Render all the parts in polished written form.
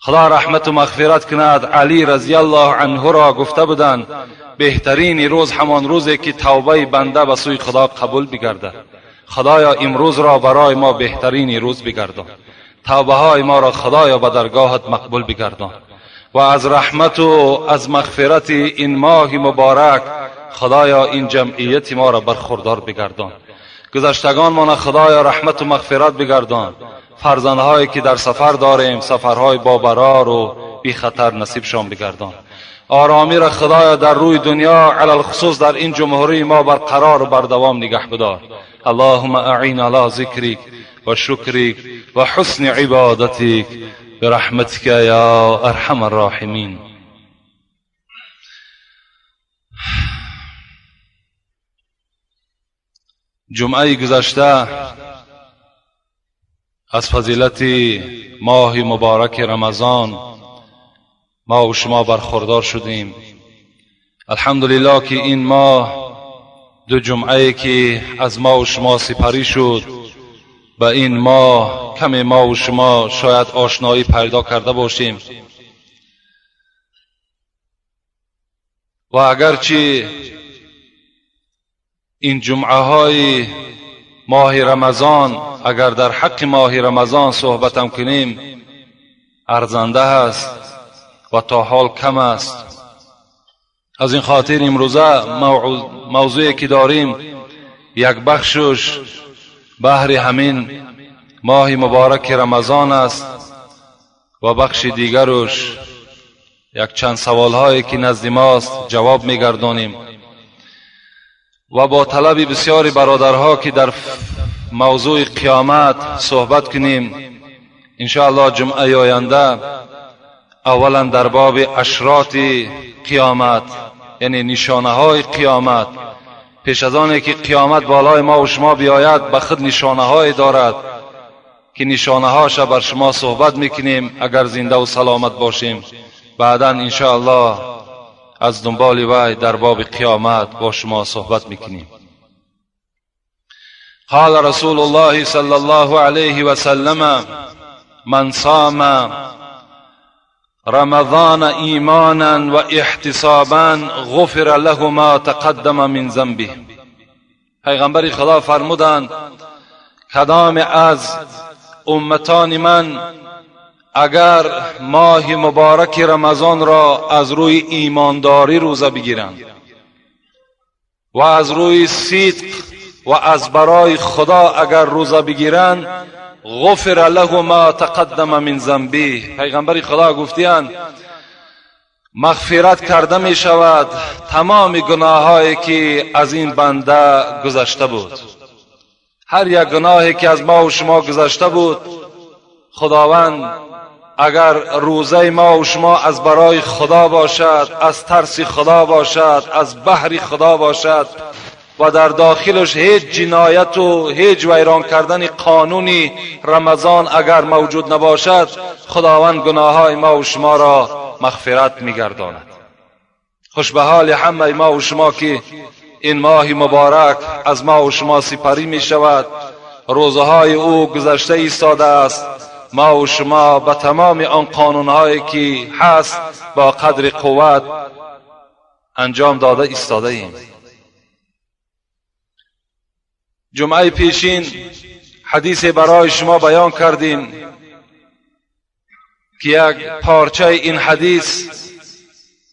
خدا رحمت و مغفرت کند علی رضی الله عنه را گفته بودند بهترین روز همان روزی که توبه بنده به سوی خدا قبول بگردد. خدایا امروز را برای ما بهترین روز بگردان. توبه های ما را خدایا به درگاهت مقبول بگردان و از رحمت و از مغفرت این ماه مبارک خدایا این جمعیت ما را برخوردار بگردان. گذشتگان ما خدایا رحمت و مغفرت بگردان. فرزندهایی که در سفر داریم سفرهای با برار و بی خطر نصیبشان بگردان. آرامی را خدایا در روی دنیا علی الخصوص در این جمهوری ما برقرار و بردوام نگه بدار. اللهم اعین علی ذکرک و شکرک و حسن عبادتک برحمتک یا ارحم الراحمین. جمعه گذشته از فضیلت ماه مبارک رمضان ما و شما برخوردار شدیم. الحمدلله که این ماه دو جمعه که از ما و شما سپری شد، به این ماه کم ما و شما شاید آشنایی پیدا کرده باشیم و اگرچه این جمعه های ماه رمضان اگر در حق ماه رمضان صحبتم کنیم ارزنده است و تا حال کم است. از این خاطر امروزه موضوعی که داریم یک بخشش بهر همین ماه مبارک رمضان است و بخش دیگرش یک چند سوال هایی که نزد ماست جواب میگردانیم و با طلب بسیاری برادرها که در موضوع قیامت صحبت کنیم انشاءالله جمعه آینده اولا در باب اشراط قیامت، یعنی نشانه های قیامت. پیش از آنی که قیامت بالای ما و شما بیاید به خود نشانه های دارد که نشانه هاش بر شما صحبت میکنیم اگر زنده و سلامت باشیم. بعدا انشاءالله از دنبال وی در باب قیامت با شما صحبت میکنیم. قال رسول الله صلی الله علیه و سلم من صام رمضان ایمانا و احتسابا غفر له ما تقدم من ذنبه. پیغمبر خدا فرمودند کدام از امتان من اگر ماه مبارک رمضان را از روی ایمانداری روزه بگیرند و از روی صدق و از برای خدا اگر روزه بگیرند غفر له ما تقدم من ذنبه. پیغمبر خدا گفتیان مغفرت کرده می شود تمام گناهایی که از این بنده گذشته بود. هر یک گناهی که از ما و شما گذشته بود خداوند اگر روزه ما و شما از برای خدا باشد، از ترس خدا باشد، از بهر خدا باشد و در داخلش هیچ جنایت و هیچ ویران کردن قانونی رمضان اگر موجود نباشد خداوند گناههای ما و شما را مغفرت میگرداند. خوش به حال همه ما و شما که این ماه مبارک از ما و شما سپری می شود، روزهای او گذشته ایستاده است. ما و شما به تمام آن قانونهایی که هست با قدر قوت انجام داده ایستاده ایم. جمعه پیشین حدیث برای شما بیان کردیم که یک پارچه این حدیث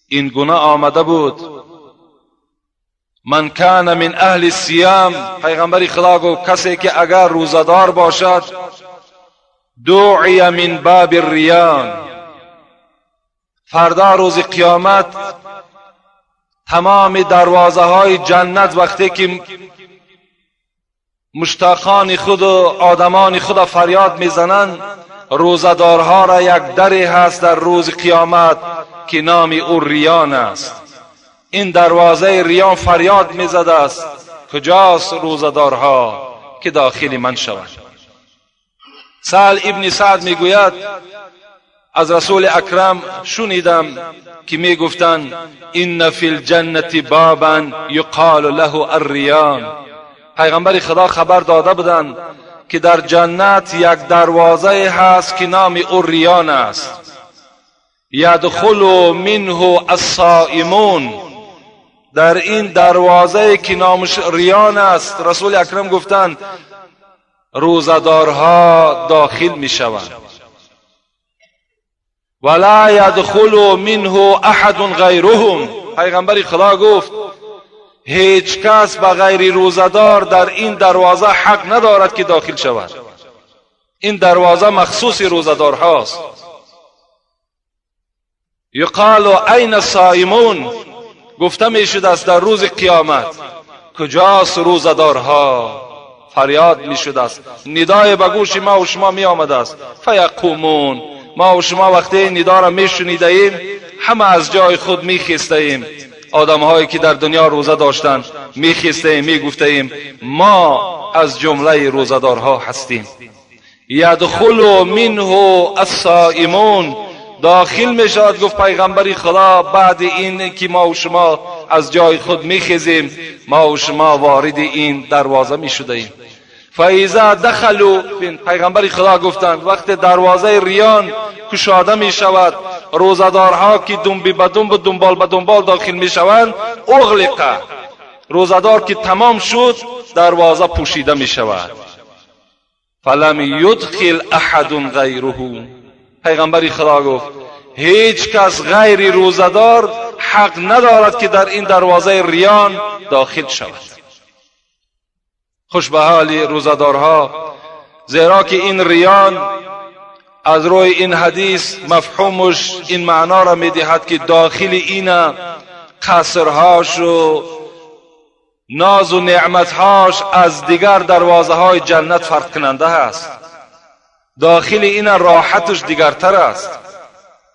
این گونه آمده بود: من کان من اهل الصیام، پیغمبر خدا گفت کسی که اگر روزه‌دار باشد دعی من باب الریان، فردا روز قیامت تمام دروازه های جنت وقتی که مشتاقان خود و آدمان خود فریاد میزنند، روزه‌دارها را یک دری هست در روز قیامت که نام او ریان است. این دروازه ریان فریاد میزده است کجاست روزه‌دارها که داخل من شوند. سهل ابن سعد میگوید از رسول اکرم شنیدم که میگفتند ان فی الجنة بابا یقال له الریان. پیغمبر خدا خبر داده بودند که در جنت یک دروازه هست که نام او ریان است. یدخل منه الصائمون. در این دروازه که نامش ریان است، رسول اکرم گفتند روزه‌دارها داخل می شوند. ولا یدخل منه احد غیرهم. پیغمبر خدا گفت هیچ کس به غیر روزه‌دار در این دروازه حق ندارد که داخل شود. این دروازه مخصوص روزه‌دارهاست. یقال این الصائمون، گفته می شده است در روز قیامت کجاست روزه‌دارها؟ فریاد می شده است، ندای به گوش ما و شما می آمده است. فیقومون، ما و شما وقتی ندا را می شنیده ایم همه از جای خود می خیسته ایم. آدم هایی که در دنیا روزه داشتند می خیسته ایم، می گفته ایم ما از جمله روزه‌دارها هستیم. یدخل منه الصائمون، داخل می شود گفت پیغمبر خدا بعد این که ما و شما از جای خود می خیزیم، ما و شما وارد این دروازه می شده ایم. فاذا دخلوا، پیغمبر خدا گفتند وقت دروازه ریان کشاده می شود، روزه‌دارها که دنب به دنب و دنبال به دنبال داخل می شوند، اغلقه، روزه‌دار که تمام شد دروازه پوشیده می شود. فلم یدخل احد غیره، پیغمبر خدا گفت هیچ کس غیر روزه‌دار حق ندارد که در این دروازه ریان داخل شود. خوش به حال روزه‌دارها، زیرا که این ریان از روی این حدیث مفهومش این معنا را میدهد که داخل این قصرهاش و ناز و نعمتهاش از دیگر دروازه های جنت فرق کننده است. داخل این راحتش دیگرتر است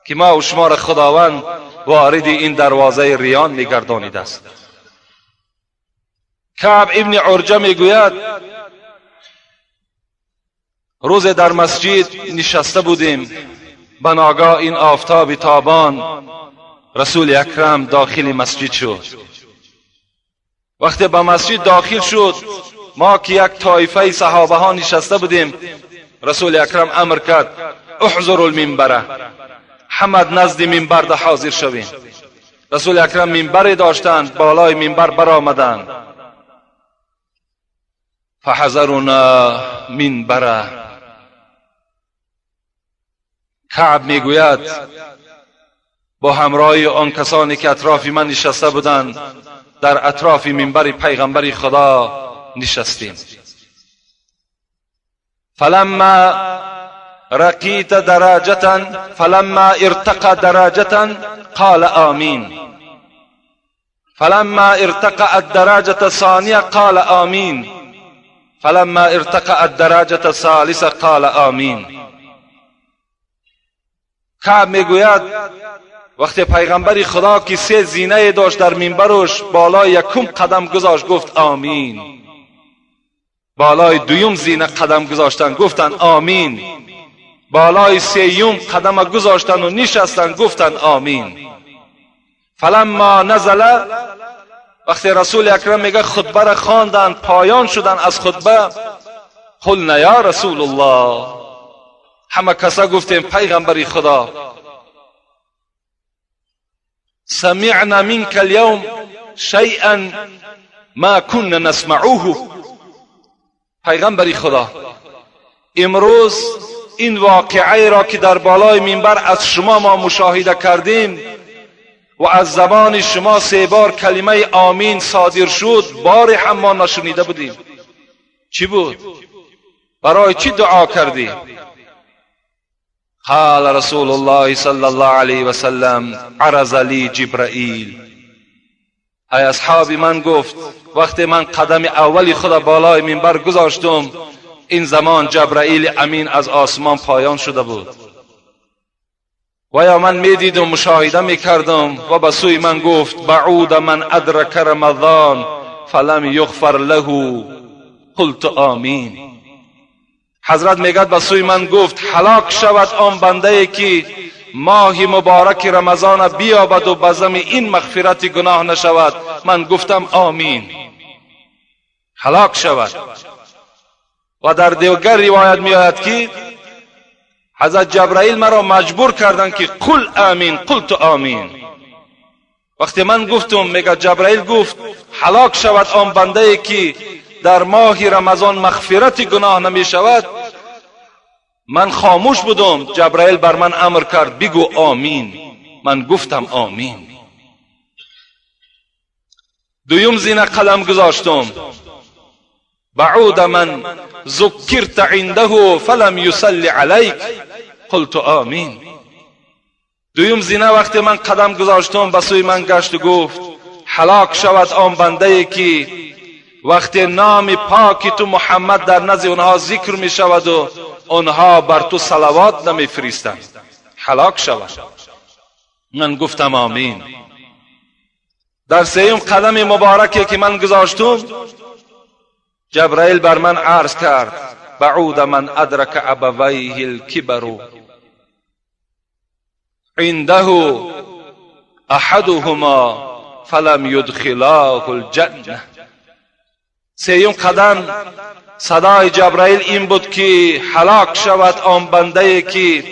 که ما و شما را خداوند وارد این دروازه ریان میگردانیده است. کعب ابن عرجه میگوید روز در مسجد نشسته بودیم، به ناگاه این آفتاب تابان رسول اکرم داخل مسجد شد. وقتی به مسجد داخل شد، ما که یک طایفه صحابه ها نشسته بودیم، رسول اکرم امر کرد احضروا المنبر، همه نزد منبر ده حاضر شویم. رسول اکرم منبر داشتند، بالای منبر برآمدند. فحضرنا منبر. کعب میگوید با همراهی آن کسانی که اطراف من نشسته بودند در اطراف منبر پیغمبر خدا نشستیم. فلما رقیت درجة فلما ارتقى درجة قال آمین، فلما ارتقى الدرجة الثانية قال آمین، فلما ارتقى الدرجة الثالثة قال آمین. کعب میگوید وقتی پیغمبر خدا که سه زینه داشت در منبرش، بالای یکم قدم گذاشت گفت آمین، بالای دویم زینه قدم گذاشتن گفتن آمین، بالای سیوم قدم گذاشتن و نشستن گفتن آمین. فلما نزل، وقتی رسول اکرم میگه خطبه را خواندن، پایان شدن از خطبه، قلنا یا رسول الله، همه کسا گفتیم پیغمبر خدا، سمعنا منك اليوم شيئا ما كنا نسمعوه. پیغمبر خدا امروز این واقعه را که در بالای منبر از شما ما مشاهده کردیم و از زبان شما سه بار کلمه آمین صادر شد، بار هم ما نشنیده بودیم. چی بود؟ برای چی دعا کردی؟ قال رسول الله صلی الله علیه و سلم عرض لی جبرائیل. ای اصحاب من گفت وقتی من قدم اولی خود بالای منبر گذاشتم، این زمان جبرائیل امین از آسمان پایان شده بود و یا من میدیدم مشاهده میکردم و به سوی من گفت بعود من ادرک رمضان فلم یغفر له قلت آمین. حضرت میگد به سوی من گفت هلاک شود آن بنده که ماه مبارک رمضان بیابد و به ذم این مغفرت گناه نشود. من گفتم آمین. هلاک شود. و در دیگر روایت میآید که حضرت جبرائیل مرا مجبور کردند که قل آمین، قلت آمین. وقتی من گفتم، میگه جبرائیل گفت هلاک شود آن بنده ای که در ماه رمضان مغفرت گناه نمی شود. من خاموش بودم، جبرائیل بر من امر کرد بگو آمین. من گفتم آمین. دویم زینه قدم گذاشتم، بعود من ذکرت عنده فلم یصلی علیک قلت آمین. دویم زینه وقتی من قدم گذاشتم، به سوی من گشت و گفت هلاک شود آن بنده ای که وقتی نام پاک تو محمد در نزد اونها ذکر می شود و آنها بر تو صلوات نمی فرستند، هلاک شود. من گفتم آمین. در سیوم قدم مبارکی که من گذاشتم، جبرائیل بر من عرض کرد بعود من ادرک ابویه الکبر عنده احدهما فلم یدخلاه الجنه. سیوم قدم صدای جبرائیل این بود که هلاک شود آن بنده که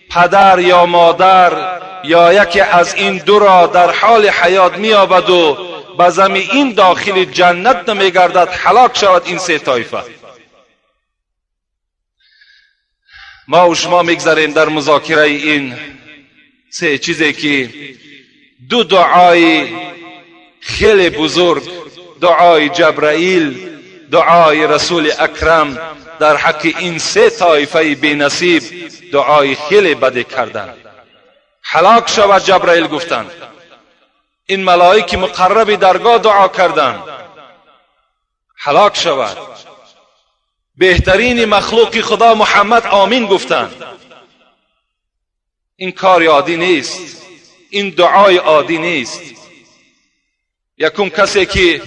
پدر یا مادر یا یکی از این دو را در حال حیات می‌یابد و به زمین این داخل جنت نمی‌گردد، هلاک شود این سه طایفه. ما و شما میگذریم در مذاکره این سه چیزی که دو دعای خیلی بزرگ، دعای جبرائیل، دعای رسول اکرم، در حق این سه طایفه بی نصیب دعای خیلی بد کردند. هلاک شود جبرائیل گفتند. این ملائک مقرب درگاه دعا کردند، هلاک شود. بهترین مخلوق خدا محمد آمین گفتند. این کار عادی نیست، این دعای عادی نیست. یکم کسی که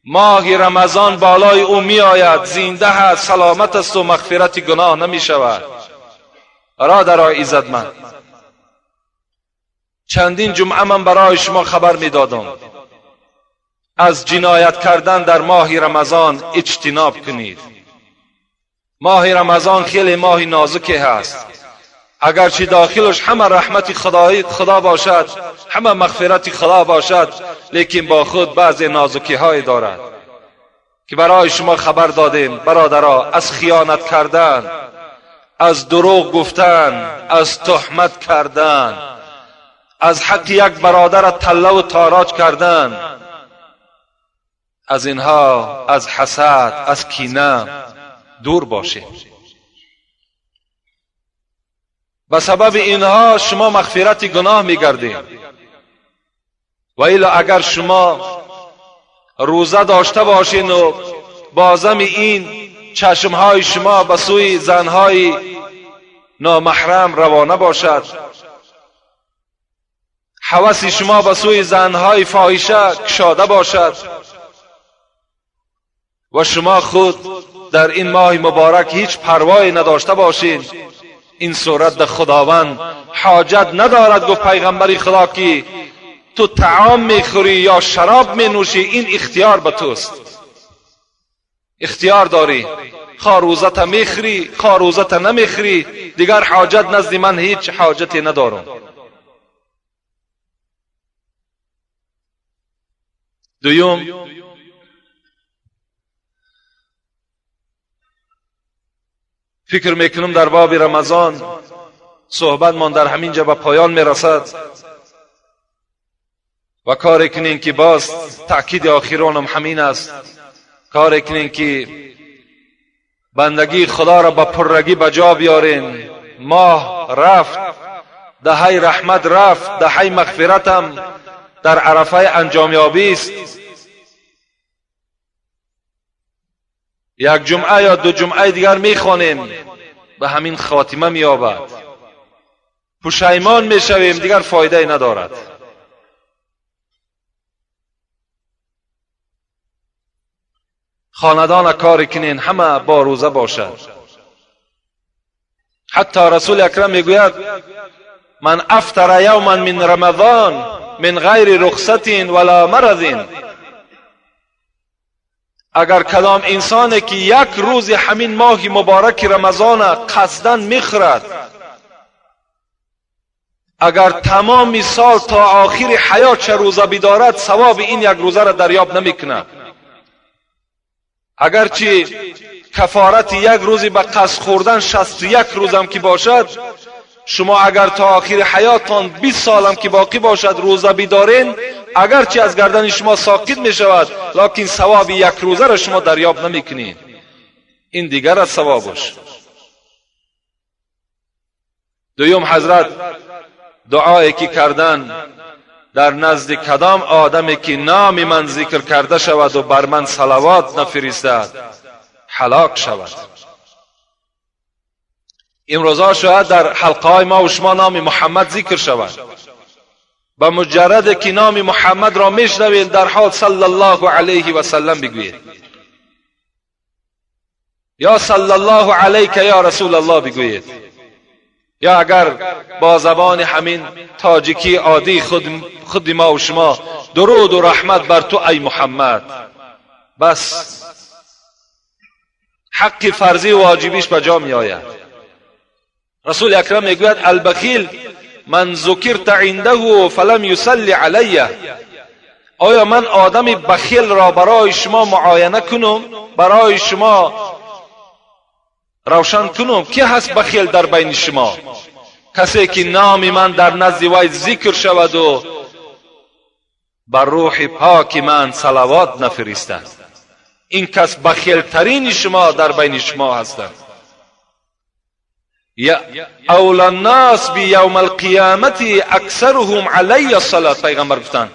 ماه رمضان بالای او می آید، زنده است، سلامت است و مغفرت گناه نمی شود. برادرای عزتمند، چندین جمعه من برای شما خبر می دادم از جنایت کردن در ماه رمضان اجتناب کنید. ماه رمضان خیلی ماه نازکی هست، اگرچه داخلش همه رحمت خدا باشد، همه مغفرت خدا باشد، لیکن با خود بعضی نازکی های دارد که برای شما خبر دادیم. برادرها، از خیانت کردن، از دروغ گفتن، از تهمت کردن، از حق یک برادر تله و تاراج کردن، از اینها، از حسد، از کینه دور باشید. به سبب اینها شما مغفرت گناه میگردید. و الا اگر شما روزه داشته باشین و بازم این چشمهای شما به سوی زنهای نامحرم روانه باشد، هوس شما به سوی زنهای فاحشه کشاده باشد و شما خود در این ماه مبارک هیچ پروایی نداشته باشین، این صورت در خداوند حاجت ندارد. گفت پیغمبر خدا که تو طعام میخوری یا شراب مینوشی، این اختیار به توست، اختیار داری، خواه روزت میخوری خواه روزت نمیخوری، دیگر حاجت نزد من هیچ حاجتی ندارم. دوم، فکر میکنم در باب رمضان صحبت من در همین جا به پایان میرسد و کار کنین که باز تأکید آخرانم همین است، کار کنین که بندگی خدا را به پرگی به جا بیارین. ماه رفت، دهه رحمت رفت، دهه مغفرتم در عرفه انجامیابی است. یک جمعه یا دو جمعه دیگر میخوانیم، به همین خاتمه مییابد، پشیمان میشویم، دیگر فایده ندارد. خاندان کار کنین همه با روزه باشد. حتی رسول اکرم میگوید من افطر یوما من رمضان من غیر رخصت ولا مرض اگر کدام انسانی که یک روز همین ماه مبارک رمضان قصداً میخورد، اگر تمام سال تا آخر حیات چه روزه بدارد، ثواب این یک روزه را دریاب نمیکند. اگرچه کفارت یک روزی به قصد خوردن 61 روزم که باشد، شما اگر تا آخر حیاتتان 20 سالم که باقی باشد روزه بدارین، اگرچه از گردن شما ساقط می شود، لکن ثواب یک روزه را شما دریاب نمی کنید. این دیگر از ثوابش. دویم، حضرت دعایی که کردن در نزد کدام آدمی که نام من ذکر کرده شود و بر من صلوات نفرستد، هلاک شود. امروزها شاید در حلقه های ما و شما نام محمد ذکر شود. به مجرد که نام محمد را میشنوید، در حال صلی الله علیه و سلم بگویید، یا صلی الله علیک یا رسول الله بگویید، یا اگر با زبان همین تاجیکی عادی خود ما و شما، درود و رحمت بر تو ای محمد. بس، حق فرضی و واجبیش به جا می آید. رسول اکرم میگوید: البخیل من ذکرت عنده فلم یصلی علیه. آیا من آدم بخیل را برای شما معاینه کنم، برای شما روشن کنم کی هست بخیل در بین شما؟ کسی که نام من در نزد وی ذکر شود و بر روح پاک من صلوات نفرستد، این کس بخیل ترین شما در بین شما هستند. اولی الناس بی یوم القیامت اکثرهم علی الصلاة. پیغمبر گفتند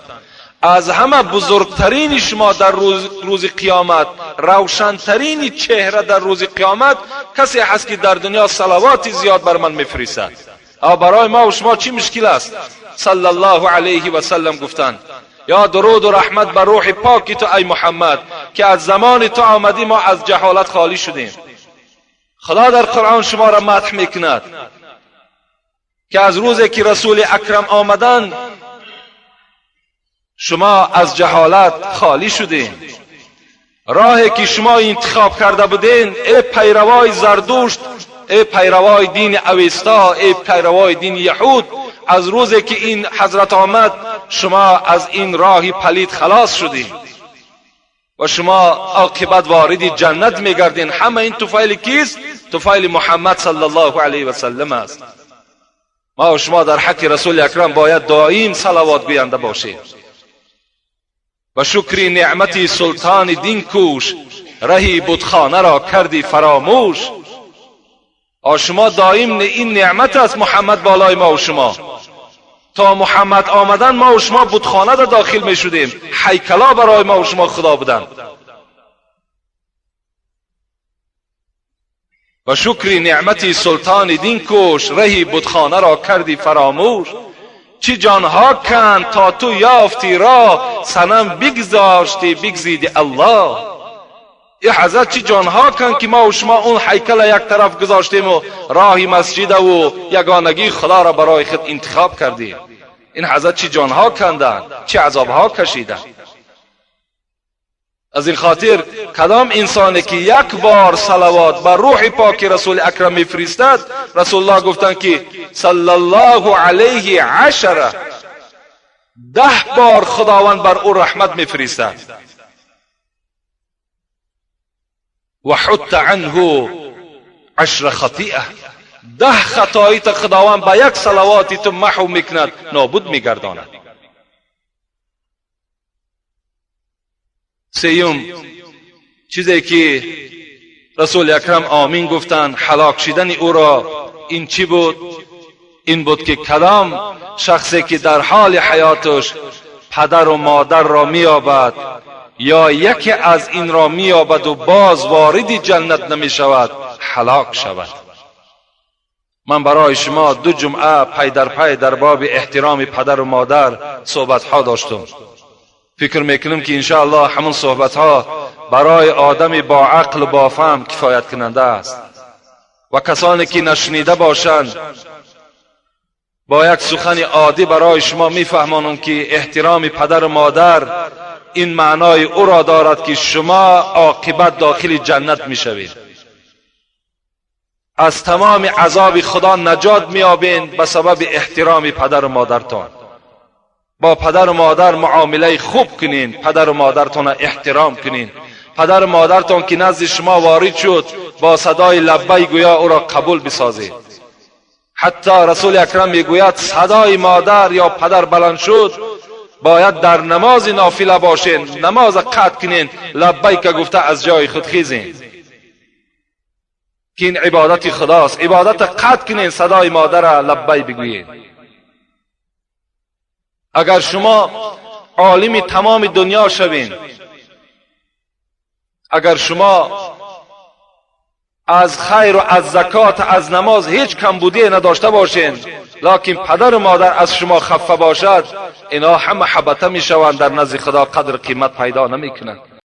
از همه بزرگترین شما در روز قیامت، روشنترین چهره در روز قیامت، کسی هست که در دنیا صلوات زیاد بر من میفرستد. برای ما و شما چی مشکل است صلی الله علیه و سلم گفتند، یا درود و رحمت بر روح پاک تو ای محمد که از زمان تو آمدی ما از جهالت خالی شدیم. خدا در قرآن شما را مدح میکند که از روزی که رسول اکرم آمدن، شما از جهالت خالی شدین. راهی که شما انتخاب کرده بودین، ای پیروای زردشت، ای پیروای دین اوستا، ای پیروای دین یهود، از روزی که این حضرت آمد، شما از این راه پلید خلاص شدین و شما عاقبت وارد جنت میگردین. همه این طفیل کیست؟ طفیل محمد صلی الله علیه و سلم است. ما و شما در حق رسول اکرم باید دائم صلوات گوینده باشیم. و شکری نعمتی سلطان دین کوش، رهی بتخانه را کردی فراموش. شما دائم این نعمت است محمد بالای ما و شما. تا محمد آمدن، ما و شما بتخانه را داخل می شدیم، هیکلا برای ما و شما خدا بودند. و شکری نعمتی سلطان دین کوش، رهی بتخانه را کردی فراموش. چی جانها کن تا تو یافتی را، صنم بگذاشتی بگزیدی الله. ای حضرت، چی جانها کن که ما و شما اون هیکل یک طرف گذاشتیم و راه مسجد و یگانگی خدا را برای خود انتخاب کردیم. این حضرت چی جانها کندن، چه عذابها کشیدن. از این خاطر کدام انسانی که یک بار صلوات بر روح پاک رسول اکرم میفرستد، رسول الله گفتند که صلی الله علیه عشره، 10 بار خداوند بر او رحمت میفرستد. و حط عنه 10 خطیئه، 10 خطایی تا خداوند با یک صلواتی تو محو میکند، نابود میگرداند. سیوم چیزی که رسول اکرم آمین گفتند هلاک شدن او را، این چی بود؟ این بود که کدام شخصی که در حال حیاتش پدر و مادر را مییابد یا یکی از این را مییابد و باز وارد جنت نمی شود، هلاک شود. من برای شما 2 جمعه پی در پی در باب احترام پدر و مادر صحبت ها داشتم. فکر میکنم که انشاءالله همون صحبت ها برای آدم با عقل و با فهم کفایت کننده است و کسانی که نشنیده باشند، با یک سخن عادی برای شما میفهمانم که احترام پدر و مادر Ин маънои ӯро дорад, ки шумо оқибат дохили ҷаннат мешавед, аз тамоми азоби Худо наҷот меёбед ба сабаби эҳтироми падару модартон. Бо падару модар муомилаи хуб кунед, падару модартонро эҳтиром кунед. Падару модартон ки назди шумо ворид шуд, бо садои лаббай гӯё ӯро қабул бисозед. Ҳатто Расули Акрам мегӯяд: садои модар ё падар баланд шуд, бояд дар намози нофила бошед, намоза қатъ кунед, лаббайка гуфта аз ҷои худ хезед, ки ин ибодати Худост. Ибодата қатъ кунед, садои модара лаббай бигӯед. Агар шумо олими тамоми дунё шавед, агар шумо аз хайру аз закот, аз намоз ҳеҷ камбудие надошта бошед, локин падару модар аз шумо хафа бошад, инҳо ҳама ҳабата мешаванд, дар назди Худо қадру қимат пайдо намекунанд.